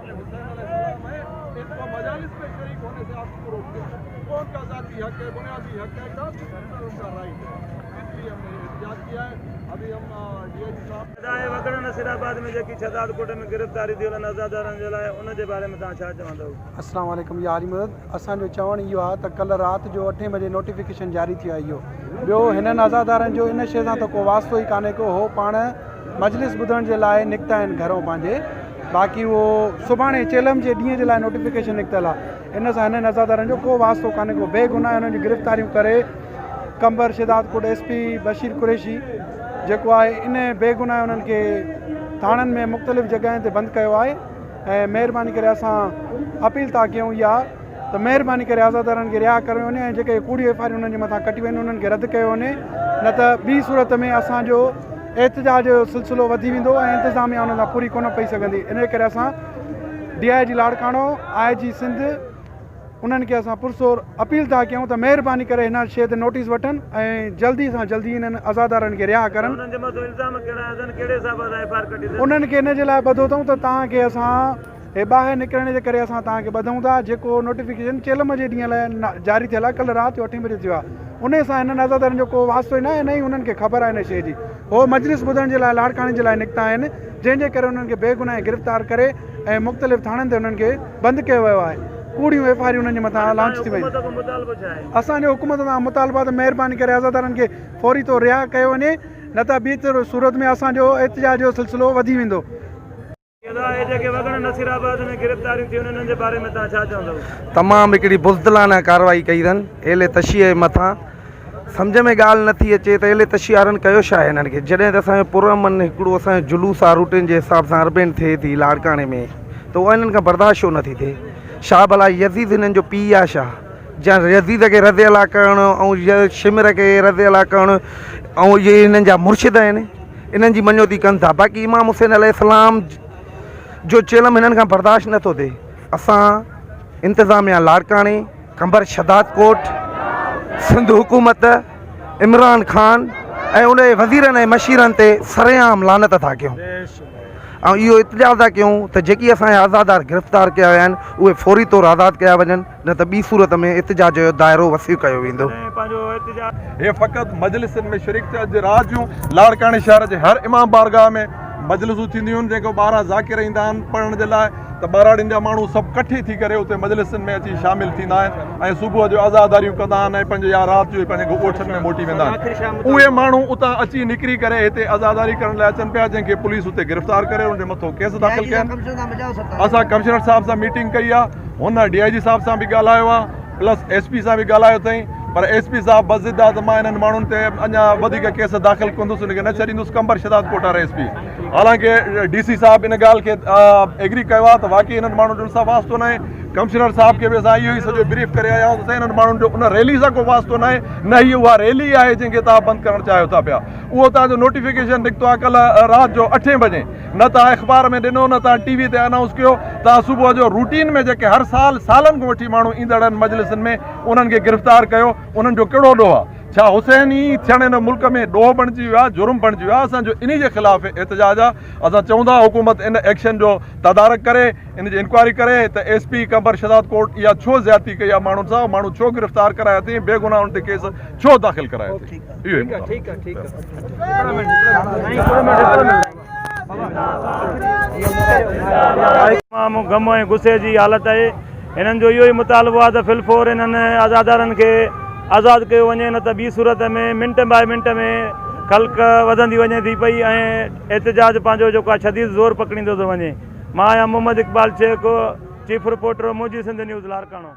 इमाम हुसैन अलैहिस्सलाम है, इनको मजालिस में शरीक होने से आप क्यों रोकते हो? वो उनका ज़ाती हक है, बुनियादी हक है, कॉन्स्टिट्यूशनल उनका राइट है। इसलिए हमने एहतजाज किया है। अभी हम डी I जी साहब अदा वगड़ नसीराबाद में जेकी शहजादकोट में गिरफ़्तारी थी उन्हनि अज़ादारनि जे लाइ उन जे बारे में तव्हां छा चवंदव? अस्सलाम वालेकुम या अली मदद। असांजो चवणु इहो आहे त कल्ह राति जो 8 बजे नोटिफिकेशन जारी थी आहे। इहो ॿियो हिननि अज़ादारनि जो इन शइ सां त को वास्तो ई कान्हे को, हो पाण मजलिस ॿुधण जे लाइ निकिता आहिनि घरों पंहिंजे, बाक़ी उहो सुभाणे चेलम जे ॾींहं जे लाइ नोटिफिकेशन निकितल आहे, इन सां हिननि अज़ादारनि जो को वास्तो कान्हे को। बेगुनाह हुननि जी गिरफ़्तारियूं करे कंबर शहजादकोट एस पी बशीर कुरैशी जेको आहे इन बेगुनाह हुननि खे थाणनि में मुख़्तलिफ़ जॻहियुनि ते बंदि कयो आहे। ऐं महिरबानी करे असां अपील था कयूं इहा त महिरबानी करे आज़ादारनि खे रिहा कयो वञे ऐं जेके कूड़ियूं एफ I R हुननि जे मथां कटियूं आहिनि उन्हनि खे रद्द कयो वञे, न त ॿी सूरत में असांजो एहतजाज जो सिलसिलो वधी वेंदो ऐं इंतिज़ामिया हुन सां पूरी कोन पई सघंदी। इन करे असां D I ji Larkana, I जी सिंध उन्हनि खे असां पुरसोर अपील था कयूं त महिरबानी करे हिन शइ ते नोटिस वठनि ऐं जल्दी सां जल्दी हिननि अज़ादारनि खे रिहा करनि। उन्हनि जे मथां इल्ज़ाम कहिड़ा आहिनि, कहिड़े हिसाब सां एफ I R कटी अथनि? उन्हनि खे हिन जे लाइ ॿधो अथऊं त तव्हांखे असां हे ॿाहिरि निकिरण जे करे असां तव्हांखे ॿधूं था, जेको नोटिफिकेशन चेलम जे ॾींहं लाइ जारी थियल आहे, कल्ह राति जो 8 बजे थियो आहे, उन सां हिननि अज़ादारनि जो को वास्तो ई न आहे, न ई उन्हनि खे ख़बर आहे हिन शइ जी। हो मजलिस ॿुधण जे लाइ लाड़काणे जे लाइ निकिता आहिनि, जंहिंजे करे उन्हनि खे बेगुनाह गिरफ़्तार करे ऐं मुख़्तलिफ़ थाणनि ते उन्हनि खे बंदि कयो वियो आहे। कूड़ियूं एफ I R उन्हनि जे मथां लॉन्च थी वयूं। असांजो हुकूमत सां मुतालबो आहे त महिरबानी करे अज़ादारनि खे फौरी तौर रिहा कयो वञे, न त ॿी सूरत में असांजो एहतजाज जो सिलसिलो वधी वेंदो। तमामु हिकिड़ी बुज़दिलाना कार्रवाई कई अथनि एले तशीअ जे मथां। सम्झ में ॻाल्हि नथी अचे त एले तशीअ वारनि कयो छा आहे हिननि खे? जॾहिं त असांजो पुरअमन हिकिड़ो असांजो जुलूस आहे रूटीन जे हिसाब सां अरबेन थिए थी लाड़काणे में, त उहा हिननि खां बर्दाश्त छो नथी थिए? छा भला यज़ीद हिननि जो पीउ आहे छा? या यज़ीद खे रज़ी अलाह करणु ऐं शिमर खे रज़ी अलाह करणु ऐं इहे हिननि जा मुर्शिद आहिनि, इन्हनि जी मञोती कनि था, बाक़ी इमाम हुसैन अलैहिस्सलाम जो चेलम हिननि खां बर्दाश्त नथो थिए। असां इंतिज़ामिया लाड़काणे, कंबर शहदादकोट, सिंध हुकूमत, इमरान खान ऐं उन जे वज़ीरनि ऐं मशीरनि ते सरेआम लानत था कयूं ऐं इहो इल्तिजा था कयूं त जेकी असांजा आज़ादार गिरफ़्तार कया विया आहिनि उहे फौरी तौर आज़ाद कया वञनि, न त ॿी सूरत में एहतजाज जो दाइरो वसी कयो वेंदो। हे फ़क़ति मजलिसनि में शरीक थिया। अॼु राति जूं लाड़काणे शहर जे हर इमाम बारगाह में मजलिसूं थींदियूं आहिनि, जेको ॿाहिरां ज़ाकिर ईंदा आहिनि पढ़ण जे लाइ, त ॿहराड़ियुनि जा माण्हू सभु कठे थी करे उते मजलिसुनि में अची शामिल थींदा आहिनि ऐं सुबुह जो आज़ादारियूं कंदा आहिनि ऐं पंहिंजे या राति जो पंहिंजे ॻोठनि में मोटी वेंदा आहिनि। उहे माण्हू उतां अची निकिरी करे हिते आज़ादारी करण लाइ अचनि पिया, जंहिंखे पुलिस उते गिरफ़्तार करे उनजे मथां केस दाख़िल कया आहिनि। असां कमिश्नर साहिब सां मीटिंग कई आहे, हुन डी I जी साहिब सां बि ॻाल्हायो आहे, प्लस एस पी सां बि ॻाल्हायो अथई, पर एस पी साहिब बज़िद आहे त मां हिननि माण्हुनि ते अञा वधीक केस दाख़िल कंदुसि, हुनखे न छॾींदुसि। कंबर शहजादकोट वारे एस पी, हालांकि डी सी साहिब इन ॻाल्हि खे एग्री कयो आहे त वाकई हिननि माण्हुनि जो सां वास्तो न आहे। कमिश्नर साहिब खे बि असां इहो ई सॼो ब्रीफ करे आया आहियूं त साईं हिननि माण्हुनि जो उन रैली सां को वास्तो न आहे, न ई उहा रैली आहे जंहिंखे तव्हां बंदि करणु चाहियो था पिया। उहो तव्हांजो नोटिफिकेशन निकितो आहे कल्ह राति जो 8 बजे, न तव्हां अख़बार में ॾिनो, न तव्हां टीवी ते अनाउंस कयो। तव्हां सुबुह जो रूटीन में जेके हर साल सालनि खां वठी माण्हू ईंदड़ आहिनि मजलिसुनि में, उन्हनि खे गिरफ़्तार कयो, उन्हनि जो कहिड़ो ॾोह आहे? छा हुसैन ई थियण हिन मुल्क में ॾोह बणिजी वियो आहे, जुर्म बणिजी वियो आहे? असांजो इन जे ख़िलाफ़ एहतजाज आहे। असां चऊं था हुकूमत इन एक्शन जो तदारक करे, इन जी इंक्वायरी करे त एस पी कंबर शहजादकोट इहा छो ज़्यादती कई आहे माण्हुनि सां, माण्हू छो गिरफ़्तार कराया अथई, बेगुनाह उन ते केस छो दाख़िल कराया अथई। इहो ई तमामु ग़म ऐं गुस्से जी हालत आहे। हिननि जो इहो ई मुतालबो आहे त फिलफोर हिननि आज़ादारनि खे आज़ाद कयो वञे, न त ॿी सूरत में मिंट बाय मिंट में ख़ल्क वधंदी वञे थी पई ऐं एहतजाज पंहिंजो जेको आहे शदीद ज़ोर पकड़ींदो थो वञे। मां आहियां मोहम्मद इक़बाल शेख, चीफ रिपोर्टर, मुंहिंजी सिंध न्यूज़, लाड़काणो।